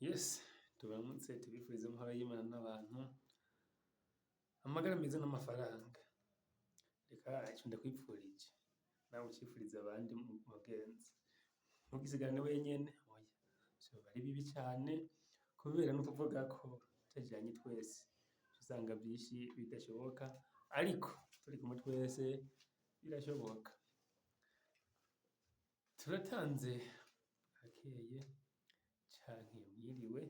Yes, tubaramutse, tubifurize amahoro y'Imana n'abantu, amagara meza n'amafaranga. Reka ico ndakwipfurije, nawe ucipfurize abandi mugenzi. Ntugisigarane wenyene, oya, vyoba ari bibi cane, kubera nukuvuga ko tutajanye twese usanga vyinshi bidashoboka, ariko turi kumwe twese birashoboka. Turatanze akeye canke mwiriwe,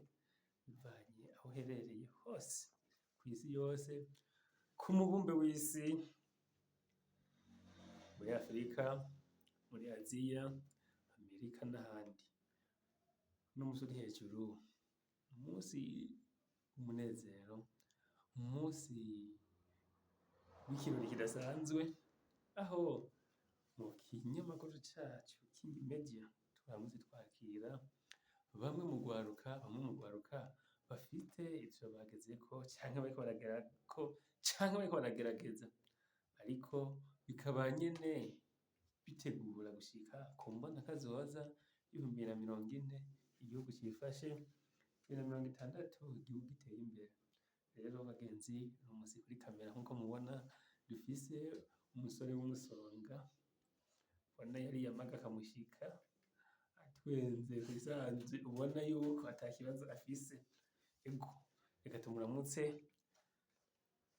bivanye aho uherereye hose kw'isi yose, ku mubumbe w'isi, muri Afrika, muri Aziya, Amerika n'ahandi. Uno musi uri hejuru, umusi w'umunezero, umusi w'ikirori kidasanzwe, aho mu kinyamakuru cacu King Media turamutse twakira bamwe mu rwaruka bafite ivyo bagezeko canke bariko baragerako canke bariko baragerageza, ariko bikaba nyene bitegura gushika ku mbonakazoza 2040 igihugu cifashe, 2060 igihugu giteye imbere. Rero bagenzi, uno musi kuri kamera, nkuko mubona, dufise umusore w'umusonga, ubona yariye amagi akamushika, atwenze kubisanzwe, ubona yuko ata kibazo afise. Ego, reka tumuramutse,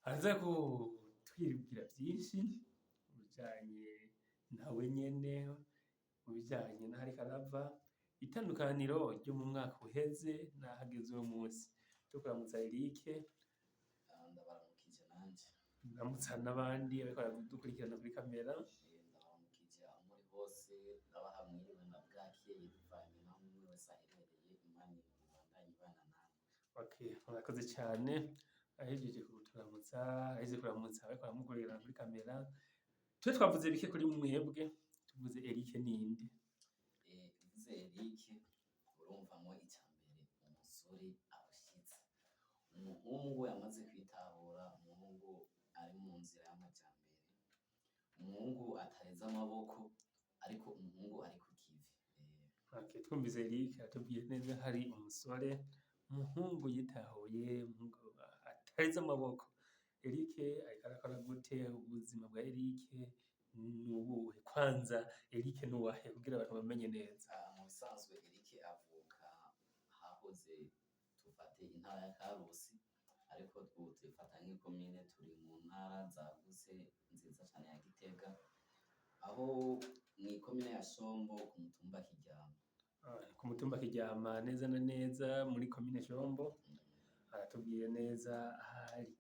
araza kutwibwira vyinshi mubijanye nawe nyene, mu bijanye n'aho ariko arava, itandukaniro ryo mu mwaka uheze n'aho ageze uno musi. Tukuramutsa, Eric. Ndabaramukije nanje. Ndamutsa n'abandi bariko baradukurikirana kuri kamera. Ndabaramukije aho muri hose, ndabaha mwiriwe na bwakeye bivanye naho umwe wese aherereye. Imana ibandanye ibana namwe. Okay, murakoze cyane. Ahejeje kuturamutsa, ahejeje kuramutsa bariko baramukorera kuri kamera. Twe twavuze bike kuri mwebwe, tuvuze Eric ninde? Uvuze Eric urumvamwo ica mbere umusore abashitse, umuhungu yamaze kwitahura, umuhungu ari mu nzira y'amajambere, umuhungu atareze amaboko, ariko umuhungu ari ku kivi. Okay, twumvise Eric atubwiye neza, hari umusore, umuhungu yitahuye, umuhungu atareze amaboko. Eric ariko arakora gute? Ubuzima bwa Eric ni ubuhe? Kwanza Eric ni uwahe, kugira abantu bamenye neza? Ah, mu bisanzwe Eric avuka hahoze tufate intara ya Karusi, ariko ubu tuyifata nk'ikomine, turi mu ntara zagutse nziza cane ya Gitega, aho mw'ikomine ya Shombo, ku mutumba Kiryama. Ah, ku mutumba Kiryama, neza na neza muri komine Shombo. Aratubwiye neza ahari.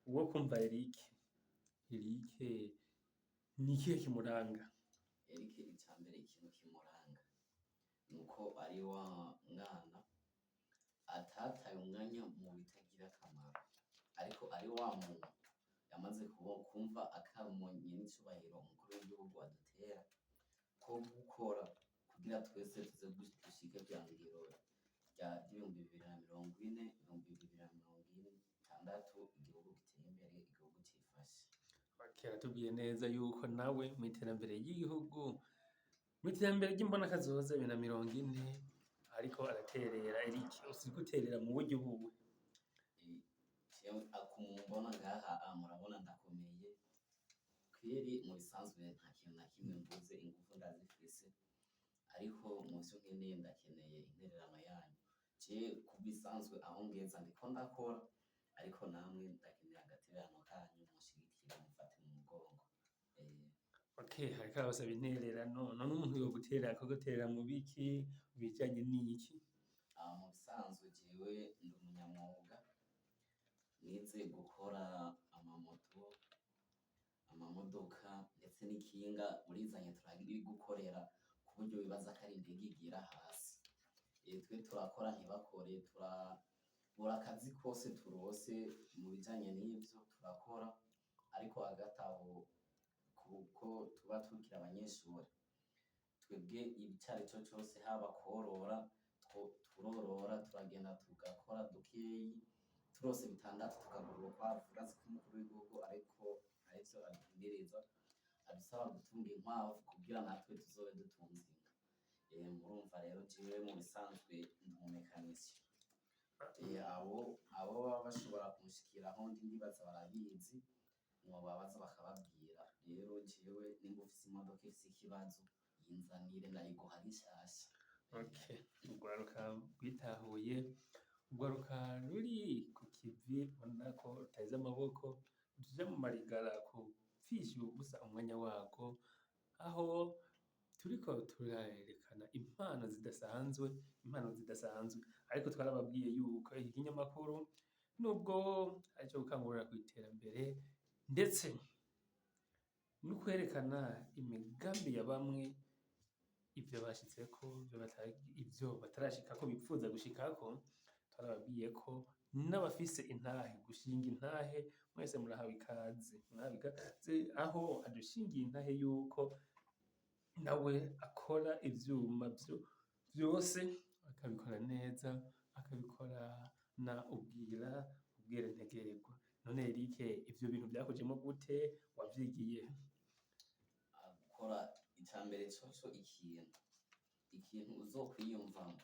Uwo kumva Eric, Eric ni ikihe kimuranga? Eric, ica mbere ikintu kimuranga nuko ari wa mwana atataye umwanya mu bitagira akamaro, ariko ari wa muntu yamaze kumva akamo nyenicubahiro umukuru w'igihugu adutera ko gukora kugira twese tuze dushike vyangiro rya 2040, 2060, igihugu giteye imbere, igihugu cifashe. Okay, aratubwiye neza yuko nawe mu iterambere ry'igihugu, mu iterambere ry'imbonakazoza 2040, ariko araterera. Eric, usiga uterera mu buryo buwe? Jewe akumumbona ngaha, murabona ndakomeye kweri. Mu bisanzwe nta kintu na kimwe mbuze, ingufu ndazifise, ariko mu vyo nkeneye, ndakeneye intererano yanyu. Je ku bisanzwe aho ngeza ndiko ndakora, ariko namwe ndakeneye agatererano kanyu, mushigikire, mufate mu mugongo. Okay, hariko arabasaba intererano. None umuntu yoguterera akaguterera mu biki, mu bijanye n'iki? Ah, mu bisanzwe jewe ndi umunyamwuga, nize gukora amamoto, amamodoka ndetse n'ikinga. Urizanye turarigukorera ku buryo wibaza ko ari indege igira hasi. Twe turakora ntibakore, turabura akazi kose turose mu bijanye n'ivyo turakora, ariko hagati aho, kuko tuba tukiri abanyeshuri, twebwe icarico cose, haba korora, turorora, turagenda tugakora dukeyi, turose bitandatu tukagura urukwavu. Urazi ko umukuru w'igihugu ariko arivyo aduhimiriza, adusaba gutunga inkwavu kugira natwe tuzobe dutunze inka. Murumva rero jewe mu bisanzwe ndi umumekanisiye. Abo baba bashobora kunshikira aho ndi, ndibaza barabizi, mwobabaza bakababwira. Rero jewe nimba ufise imodoka ifise ikibazo, yinzanire ndayiguha ari nshasha. Okay, urwaruka rwitahuye, urwaruka ruri ku kivi, ubona ko ruteze amaboko, ruja mu marigara kupfisha ubusa umwanya warwo, aho turiko turerekana impano zidasanzwe, impano zidasanzwe. Ariko twarababwiye yuko iki kinyamakuru nubwo arico gukangurira kw'iterambere, ndetse no kwerekana imigambi ya bamwe, ivyo bashitseko, ivyo batarashikako bipfuza gushikako, twarababwiye ko n'abafise intahe, gushinga intahe, mwese murahawe ikaze, murahawe ikaze, aho adushingiye intahe yuko nawe akora ivyuma vyose akabikora neza, akabikorana ubwira, ubwira ntegerwa. None Eric, ivyo bintu vyakujemwo gute? Wavyigiye he? Gukora icambere coco, ikintu uzokwiyumvamwo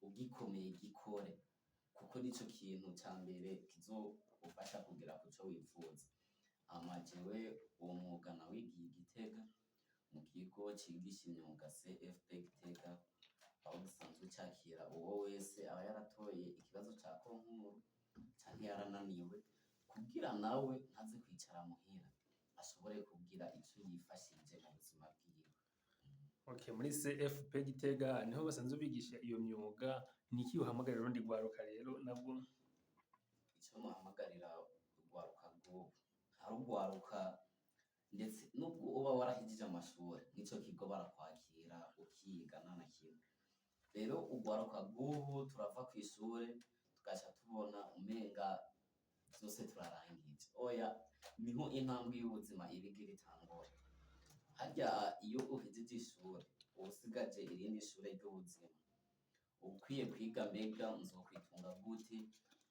ugikomeye, gikore, kuko nico kintu ca mbere kizogufasha kugera kuco wifuza. Hama jewe uwo mwuga nawigiye i Gitega mu kigo cigisha imyuga CFP Gitega, aho gisanzwe cakira uwo wese aba yaratoye ikibazo ca concours canke yarananiwe, kugira nawe ntaze kwicara muhira, ashobore kugira ico yifashije mu buzima bwiwe. Okay, muri CFP Gitega niho basanzwe bigisha iyo myuga. Niki uhamagarira urundi rwaruka rero nabwo? Ico nohamagarira urwaruka rw'ubu, hari urwaruka ndetse nubwo uba warahejeje amashure, n'ico kigo barakwakira ukiga, nta na kimwe. Rero urwaruka rw'ubu turava kw'ishure tugaca tubona umenga vyose turarangije. Oya, niho intambwe y'ubuzima iba igira itangure. Harya iyo uhejeje ishure, uba usigaje irindi shure ry'ubuzima, uba ukwiye kwiga mbega nzokwitunga gute,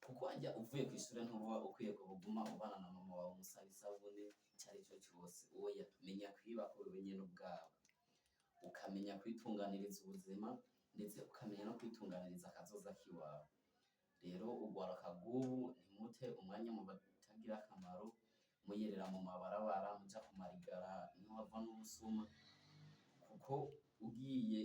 kuko harya uvuye kw'ishure ntuba ukwiye kuguma ubana na mama wawe umusaba isabune, ico arico cose. Oya, menya kwibako wewe nyene ubwawe, ukamenya kwitunganiriza ubuzima, ndetse ukamenya no kwitunganiriza akazoza kiwawe. Rero urwaruka rw'ubu, ntimute umwanya mu batagira akamaro, muyerera mu mabarabara, muja ku marigara, niho hava n'ubusuma, kuko ugiye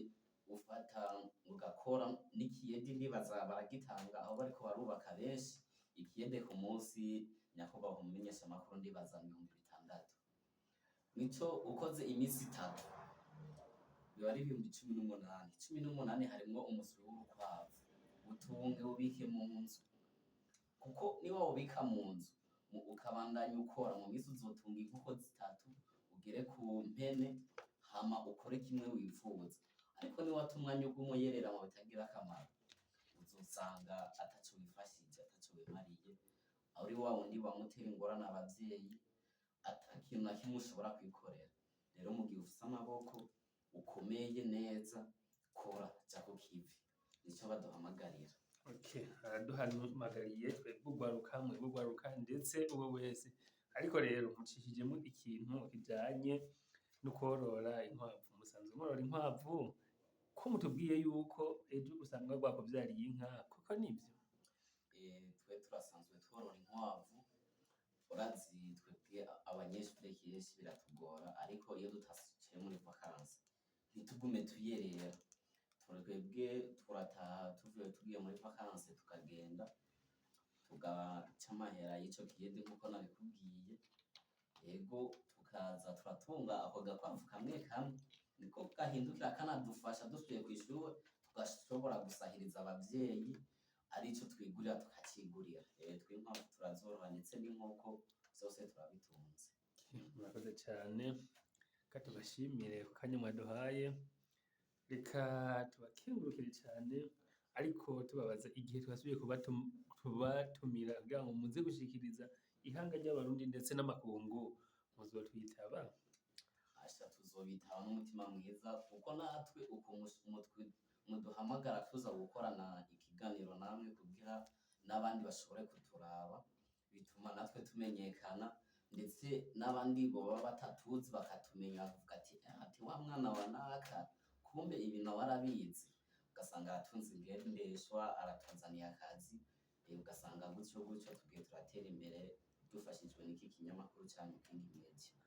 ufata ugakora n'ikiyedi, ndibaza baragitanga aho bariko barubaka benshi. Ikiyede ku munsi, nyakubahwa umumenyeshamakuru, ndibaza 6000, nico ukoze iminsi 3 biba ari 18,000. 18 harimwo umuswi w'urukwavu. Utunge, ubike mu nzu, kuko niba wubika mu nzu ukabandanya ukora, mu minsi uzotunga inkoko zitatu, ugere ku mpene, hama ukore kimwe wifuza. Ariko niwata umwanya uguma uyerera mu bitagira akamaro, uzosanga ataco wifashije, ataco wimariye, uri wa wundi wamutera ingorane abavyeyi, ata kintu na kimwe ushobora kwikorera. Rero mu gihe ufise amaboko ukomeye neza, kora, ja ku kivi, nico baduhamagarira. Okay, araduhamagariye twebwe urwaruka, mwebwe urwaruka, ndetse uwo wese. Ariko rero mucishijemo ikintu kijanye no kworora inkwavu. Musanzwe mworora inkwavu, ko mutubwiye yuko ejo usanga rwakuvyariye inka, koko nivyo? Twe turasanzwe tworora inkwavu. Urazi twebwe abanyeshure kenshi biratugora, ariko iyo dutaciye muri vacances ntitugume tuyerera. Twebwe turataha tuvuye tugiye muri vacances, tukagenda tugaca amahera y'ico kiyede nkuko nabikubwiye. Ego, tukaza turatunga ako gakwavu kamwe kamwe, niko gahindukira kanadufasha dusubiye kw'ishure, tugashobora gusahiriza abavyeyi, arico twigurira tukacigurira. Twe inkwavu turazorora, ndetse n'inkoko, vyose turabitunze. Murakoze cane, reka tubashimire ku kanya mwaduhaye, reka tubakengurukire cane, ariko tubabaza igihe twasubiye kubatumira kugira ngo muze gushikiriza ihanga ry'Abarundi ndetse n'amakungu, muzotwitaba? Asha, tuzobitaba n'umutima mwiza, kuko natwe uko muduhamagara tuza gukorana ikiganiro namwe kugira n'abandi bashobore kuturaba, bituma natwe tumenyekana, ndetse n'abandi boba batatuzi bakatumenya, bakavuga ati: "Ati wa mwana wa naka, kumbe ibi nawe arabizi." Ugasanga aratunze ingendeshwa, aratuzaniye akazi, ugasanga gutyo gutyo tugiye turatera imbere dufashijwe n'iki kinyamakuru canyu King Media.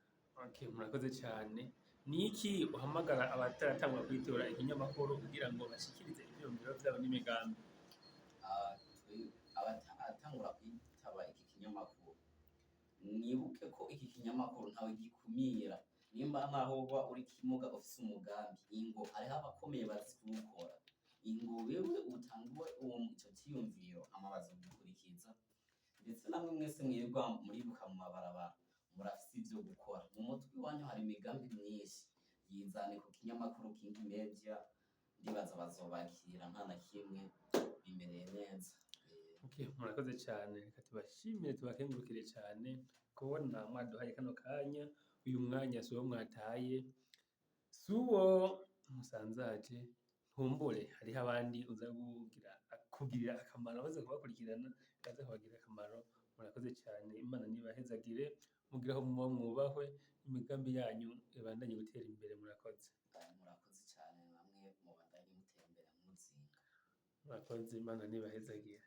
Okay, murakoze cyane. Ni iki uhamagara abataratangura kwitura ikinyamakuru kugira ngo bashikirize ivyiyumviro vyabo n'imigambi? Ah, abatangura kwitaba iki kinyamakuru, mwibuke ko iki kinyamakuru ntawe gikumira. Nimba naho uba uri kimuga ufise umugambi, ingo hariho abakomeye bazi kuwukora, ingo wewe utanguwe uwo ico ciyumviro, hama bazogukurikiza. Ndetse namwe mwese mwirirwa muribuka mu mabarabara, murafise ivyo gukora mu mutwe iwanyu, hari imigambi myinshi, yizane ku kinyamakuru King Media, ndibaza bazobakira nta na kimwe, bimereye neza. Okay, murakoze cyane. Reka tubashimire, tubakengurukire cyane kubona mwaduhaye kano kanya. Uyu mwanya si uwo mwataye, si uwo musanzaje. Ntumbure hariho abandi uza kugira kugirira akamaro, baza kubakurikirana baza kubagirira akamaro. Murakoze cyane, Imana nibahezagire, mugire aho muba mwubahwe, imigambi yanyu ibandanye gutera imbere. Murakoze. Murakoze cyane namwe, mubandanye mutera imbere nk'umuzinga. Murakoze, Imana nibahezagire.